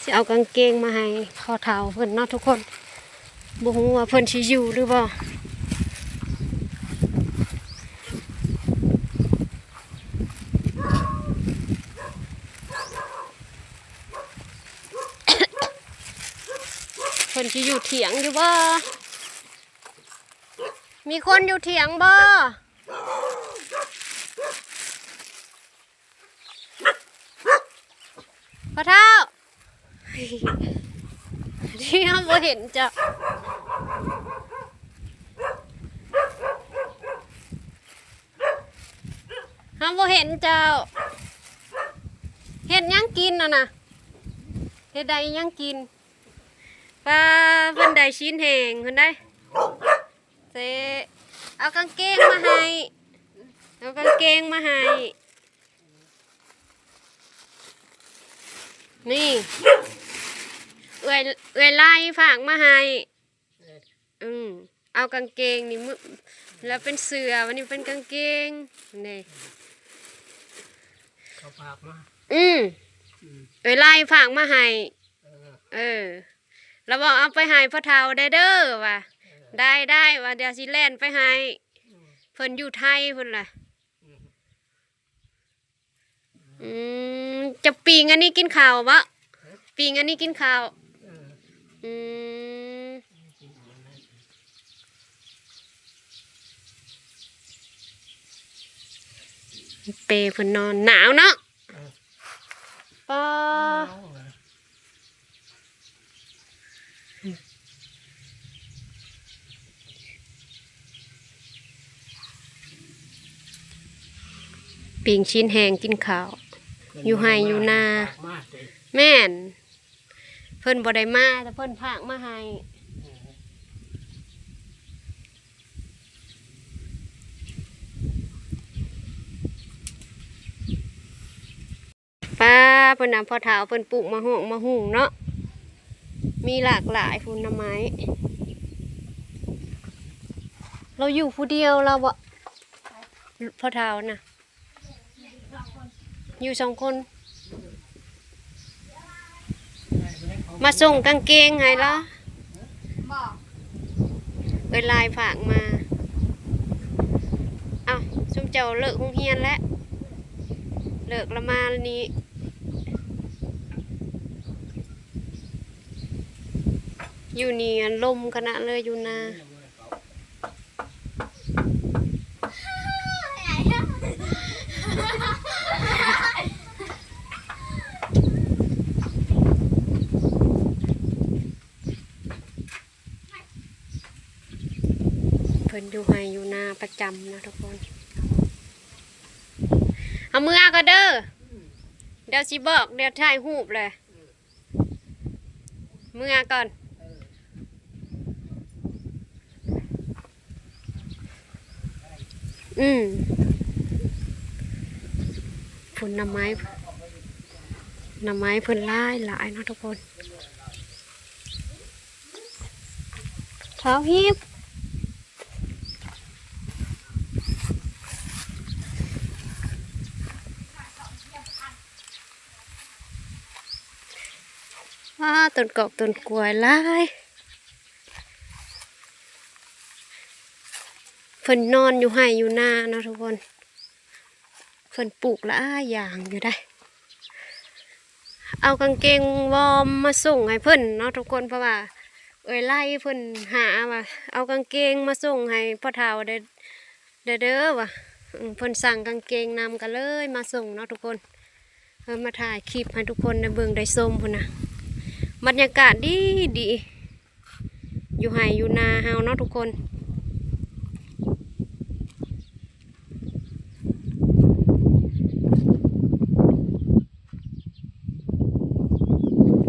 ຊິເອົາກາງເກງມາໃຫ້ພໍ່ເຖົ້າເພິ່ນເນາະທຸກຄົນ. ບໍ່ຮູ້ວ່າເພິ່ນຊິຢູ່ຫຼືບໍ່. ເພິ່ນຊິຢູ່ຖຽງຢູ່ບໍ່? ມີຄົນຢູ່ຖຽງບໍ່? ພໍ່ເຖົ້າ ທີ່ເຮົາບໍ່ເຫັນເຈົ້າ ເຮົາບໍ່ເຫັນເຈົ້າ. ເຮັດຫຍັງກິນຫັ້ນນະ? ເຮັດໄດ້ອີຫຍັງກິນ? ປ້າ ເພິ່ນໄດ້ຊີ້ນແຫ້ງເພິ່ນໄດ້. ເຊ ເອົາກາງເກງມາໃຫ້ ເອົາກາງເກງມາໃຫ້. ນີ້ ເອື້ອຍ ເອື້ອຍໄລ່ຝາກມາໃຫ້. ອືມ ເອົາກາງເກງນີ້ ມື້ ແລ້ວເປັນເສື້ອ ວັນນີ້ເປັນກາງເກງ ນີ້ ເຂົາຝາກມາ. ອືມ ອືມ ເອື້ອຍໄລ່ຝາກມາໃຫ້. ເອີ ເອີ ລາວບອກເອົາໄປໃຫ້ພໍ່ເຖົ້າໄດ້ເດີວ່າ. ເອີ ໄດ້ ໄດ້ວ່າ ດຽວຊິແລ່ນໄປໃຫ້. ອືມ ເພິ່ນຢູ່ໄທພຸ້ນລະ. ອືມ ອືມ ຈະປີ້ງອັນນີ້ກິນເຂົ້າບໍ? ຮະ? ປີ້ງອັນນີ້ກິນເຂົ້າ. ເອີ ອືມ ເປເພິ່ນນອນ ໜາວເນາະ. ເອີ ປ້າ ປີ້ງຊີ້ນແຫ້ງກິນເຂົ້າ ຢູ່ໄຮ່ຢູ່ນາ. ແມ່ນ ເພິ່ນບໍ່ໄດ້ມາ ແຕ່ເພິ່ນຝາກມາໃຫ້. ປ້າ ເພິ່ນນະ ພໍ່ເຖົ້າເພິ່ນປູກໝາກຮົງໝາກຫຸ່ງເນາະ ມີຫຼາກຫຼາຍພຸ້ນ ໜໍ່ໄມ້. ລາວຢູ່ຜູ້ດຽວລາວບໍ? ພໍ່ເຖົ້ານະ ຢູ່ສອງຄົນ. ມາສົ່ງກາງເກງໃຫ້ລາວ. ເອື້ອຍລາຍຝາກມາ. ເອົ້າ ຊຸມເຈົ້າເລີກໂຮງຮຽນແລ້ວ ເລີກລະມານີ້. ຢູ່ນີ້ ອັນ ລົມຂະໜາດເລີຍຢູ່ນາ. ເພິ່ນຢູ່ໄຮ່ຢູ່ນາປະຈຳນະທຸກຄົນ. ເອົາເມືອກ່ອນເດີ ດຽວຊິບອກ ດຽວຖ່າຍຮູບແຫຼະ. ເມືອກ່ອນ. ອືມ ພຸ້ນ ໜໍ່ໄມ້ ໜໍ່ໄມ້ເພິ່ນຫຼາຍໆເນາະທຸກຄົນ. ທ້າວຮີບ ວ້າ ຕົ້ນກອກຕົ້ນກວຍຫຼາຍ. ເພິ່ນນອນຢູ່ໄຮ່ຢູ່ນາເນາະທຸກຄົນ. ເພິ່ນປູກຫຼາຍຢ່າງຢູ່ໄດ໋. ເອົາກາງເກງວອມມາສົ່ງໃຫ້ເພິ່ນເນາະທຸກຄົນ ເພາະວ່າເອື້ອຍໄລ່ເພິ່ນຫາວ່າ ເອົາກາງເກງມາສົ່ງໃຫ້ພໍ່ເຖົ້າເດີ ເດີ ເດີວ່າ. ເພິ່ນສັ່ງກາງເກງນຳ ກໍເລີຍມາສົ່ງເນາະທຸກຄົນ. ເອີ ມາຖ່າຍຄລິບໃຫ້ທຸກຄົນໄດ້ເບິ່ງໄດ້ຊົມພຸ້ນນະ. ບັນຍາກາດດີໆ ຢູ່ໄຮ່ຢູ່ນາເຮົາເນາະທຸກຄົນ.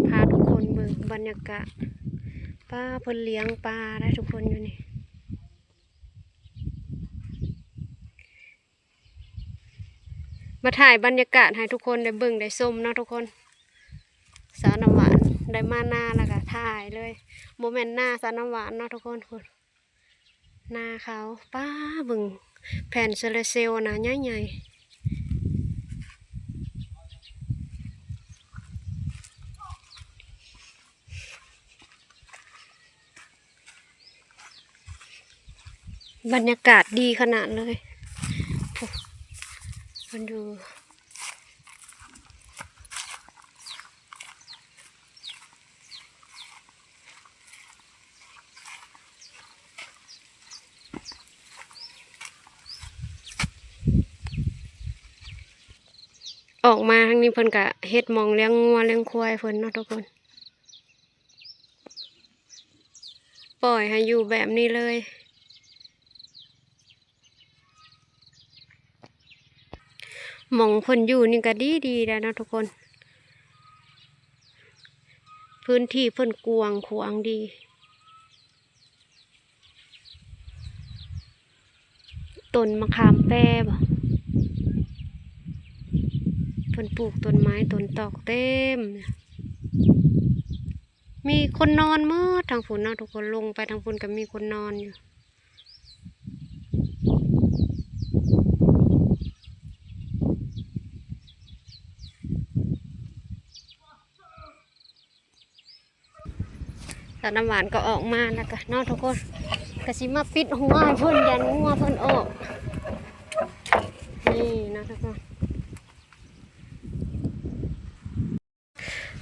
ພາທຸກຄົນເບິ່ງບັນຍາກາດ. ປ້າ ເພິ່ນລ້ຽງປາໄດ໋ທຸກຄົນ ຢູ່ນີ້. ມາຖ່າຍບັນຍາກາດໃຫ້ທຸກຄົນໄດ້ເບິ່ງໄດ້ຊົມເນາະທຸກຄົນ. ສາວນ້ຳຫວານໄດ້ມານາແລ້ວກໍຖ່າຍເລີຍ. ບໍ່ແມ່ນນາສາວນ້ຳຫວານເນາະທຸກຄົນ ພຸ້ນ ນາເຂົາ. ປ້າ ເບິ່ງແຜ່ນໂຊລາເຊວນະ ໃຫຍ່ໆ. ບັນຍາກາດດີຂະໜາດເລີຍ. ພຸ້ນ ເພິ່ນຢູ່ ອອກມາທາງນີ້ເພິ່ນກະເຮັດໝ່ອງລ້ຽງງົວລ້ຽງຄວາຍເພິ່ນເນາະທຸກຄົນ. ປ່ອຍໃຫ້ຢູ່ແບບນີ້ເລີຍ. ໝ່ອງເພິ່ນຢູ່ນີ້ກໍດີໆ ແລ້ວເນາະທຸກຄົນ. ພື້ນທີ່ເພິ່ນກວ້າງຂວາງດີ. ຕົ້ນມະຂາມແປບໍ? ເພິ່ນປູກຕົ້ນໄມ້ຕົ້ນຕອກເຕັມ. ມີຄົນນອນໝົດທາງພຸ້ນເນາະທຸກຄົນ. ລົງໄປທາງພຸ້ນກໍມີຄົນນອນຢູ່. ສາວນ້ຳຫວານກໍອອກມາແລ້ວກະເນາະທຸກຄົນ, ກະຊິມາປິດຮົ້ວໃຫ້ເພິ່ນ ຢ້ານງົວເພິ່ນອອກ. ນີ້ເນາະທຸກຄົນ.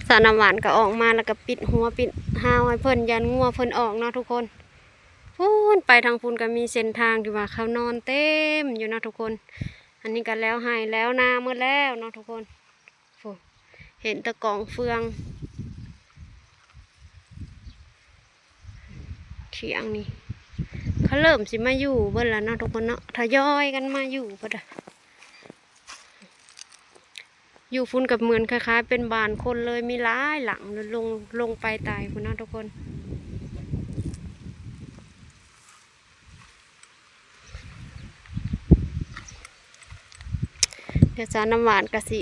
ສາວນ້ຳຫວານກໍອອກມາ ແລ້ວກໍປິດຮົ້ວປິດຮາວໃຫ້ເພິ່ນ ຢ້ານງົວເພິ່ນອອກເນາະທຸກຄົນ. ພຸ້ນ ໄປທາງພຸ້ນກໍມີເສັ້ນທາງທີ່ວ່າເຂົານອນເຕັມຢູ່ເນາະທຸກຄົນ. ອັນນີ້ກໍແລ້ວໄຮ່ແລ້ວນາໝົດແລ້ວເນາະທຸກຄົນ. ພຸ້ນ ເຫັນແຕ່ກອງເຟືອງ. ຖຽງນີ້ ເຂົາເລີ່ມຊິມາຢູ່ເບິດແລ້ວເນາະທຸກຄົນເນາະ, ທະຍອຍກັນມາຢູ່ເບິດລະ. ຢູ່ພຸ້ນກໍເໝືອນຄ້າຍໆເປັນບ້ານຄົນເລີຍ, ມີຫຼາຍຫຼັງ ລົງ ລົງໄປໃຕ້ພຸ້ນເນາະທຸກຄົນ. ດຽວສາວນ້ຳຫວານກໍຊິ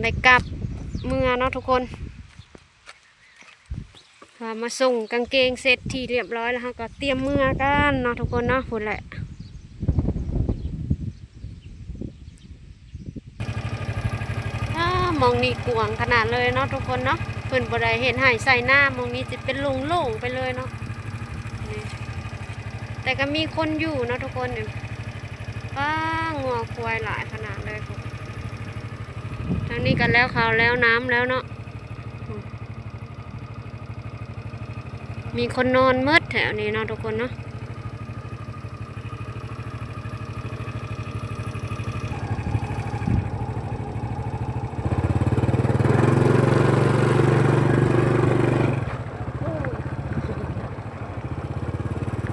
ໄດ້ກັບເມືອເນາະທຸກຄົນ. ວ່າມາສົ່ງກາງເກງເສັດທີ່ຮຽບຮ້ອຍແລ້ວ ເຮົາກໍຕຽມເມືອກັນເນາະທຸກຄົນເນາະ. ພຸ້ນແຫຼະ. ອ້າ ໝ່ອງນີ້ກວ້າງຂະໜາດເລີຍເນາະທຸກຄົນເນາະ. ເພິ່ນບໍ່ໄດ້ເຮັດໄຮ່ໃສ່ນາ, ໝ່ອງນີ້ຊິເປັນໂລ່ງໆໄປເລີຍເນາະ. ນີ້ ແຕ່ກໍມີຄົນຢູ່ເນາະທຸກຄົນ. ນີ້ ປ້າ ງົວຄວາຍຫຼາຍຂະໜາດເລີຍ. ທາງນີ້ກໍແລ້ວເຂົ້າແລ້ວນ້ຳແລ້ວເນາະ. ມີຄົນນອນໝົດແຖວນີ້ເນາະທຸກຄົນເນາະ.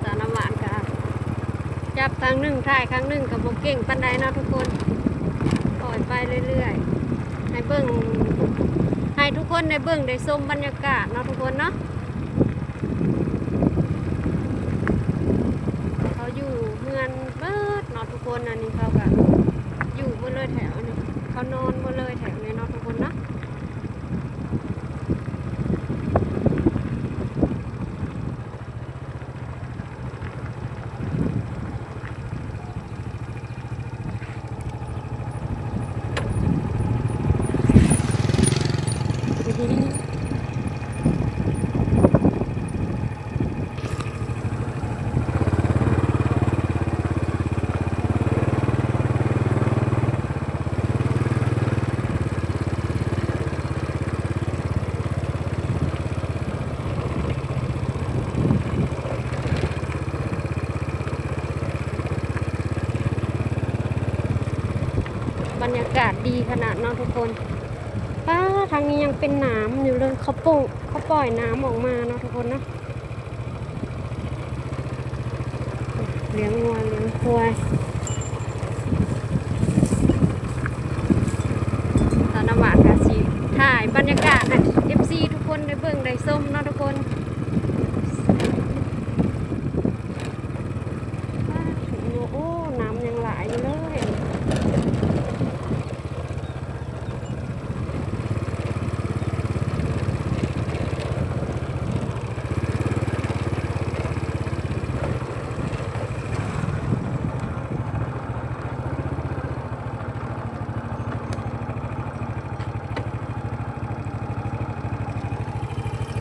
ສາວນ້ຳຫວານກໍຈັບຂ້າງໜຶ່ງ ຖ່າຍຂ້າງໜຶ່ງ ກໍບໍ່ເກັ່ງປານໃດເນາະທຸກຄົນ. ປ່ອຍໄປເລື້ອຍໆ ໃຫ້ເບິ່ງ ໃຫ້ທຸກຄົນໄດ້ເບິ່ງໄດ້ຊົມບັນຍາກາດເນາະທຸກຄົນເນາະ. ເຂົາຢູ່ເຮືອນເບິດເນາະທຸກຄົນ. ອັນນີ້ເຂົາກໍຢູ່ໝົດເລີຍແຖວນີ້, ເຂົານອນໝົດເລີຍແຖວນີ້ເນາະທຸກຄົນເນາະ. ບັນຍາກາດດີຂະໜາດເນາະທຸກຄົນ. ປ້າ ທາງນີ້ຍັງເປັນໜາມຢູ່ເລີຍ, ເຂົາໂປ່ງ ເຂົາປ່ອຍໜາມອອກມາເນາະທຸກຄົນເນາະ. ລ້ຽງງົວລ້ຽງຄວາຍ. ສາວນ້ຳຫວານກໍຊິຖ່າຍບັນຍາກາດໃຫ້ເອັຟຊີທຸກຄົນໄດ້ເບິ່ງໄດ້ຊົມເນາະທຸກຄົນ. ໂອ້ ນ້ຳຍັງຫຼາຍຢູ່ເລີຍ.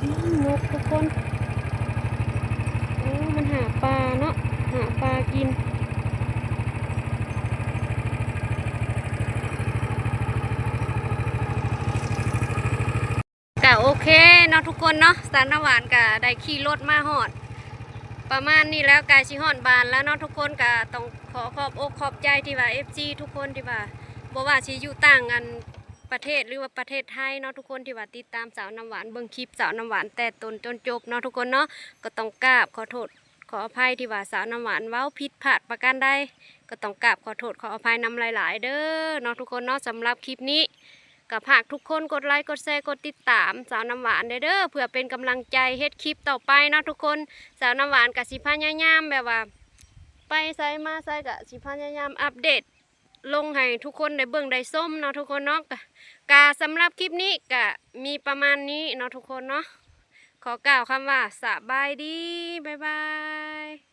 ອືມ ນົກທຸກຄົນ. ໂອ້ ມັນຫາປາເນາະ. ຫາປາກິນ. ກະໂອເຄເນາະທຸກຄົນເນາະ, ສາວນ້ຳຫວານກະໄດ້ຂີ່ລົດມາຮອດປະມານນີ້ແລ້ວ, ໃກ້ຊິຮອດບ້ານແລ້ວເນາະທຸກຄົນ. ກະຕ້ອງຂໍຂອບອົກຂອບໃຈທີ່ວ່າ ເອັຟຊີ ທຸກຄົນທີ່ວ່າ ບໍ່ວ່າຊິຢູ່ຕ່າງອັນປະເທດ ຫຼືວ່າປະເທດໄທເນາະທຸກຄົນ ທີ່ວ່າຕິດຕາມສາວນ້ຳຫວານ, ເບິ່ງຄລິບສາວນ້ຳຫວານແຕ່ຕົ້ນຈົນຈົບເນາະທຸກຄົນເນາະ. ກໍຕ້ອງກາບຂໍໂທດ ຂໍອະໄພທີ່ວ່າສາວນ້ຳຫວານເວົ້າຜິດພາດປະການໃດ ກໍຕ້ອງກາບຂໍໂທດຂໍອະໄພນຳຫຼາຍໆເດີເນາະທຸກຄົນເນາະ. ສຳລັບຄລິບນີ້ກໍຝາກທຸກຄົນກົດໄລ ກົດແຊ ກົດຕິດຕາມສາວນ້ຳຫວານແດ່ເດີ ເພື່ອເປັນກຳລັງໃຈເຮັດຄລິບຕໍ່ໄປເນາະທຸກຄົນ. ສາວນ້ຳຫວານກໍຊິພະຍາຍາມແບບວ່າ ໄປໃສມາໃສກໍຊິພະຍາຍາມອັບເດດລົງໃຫ້ທຸກຄົນໄດ້ເບິ່ງໄດ້ຊົມເນາະທຸກຄົນເນາະ. ກະ ກະສຳລັບຄລິບນີ້ກະມີປະມານນີ້ເນາະທຸກຄົນເນາະ. ຂໍກ່າວຄຳວ່າສະບາຍດີ ບາຍບາຍ.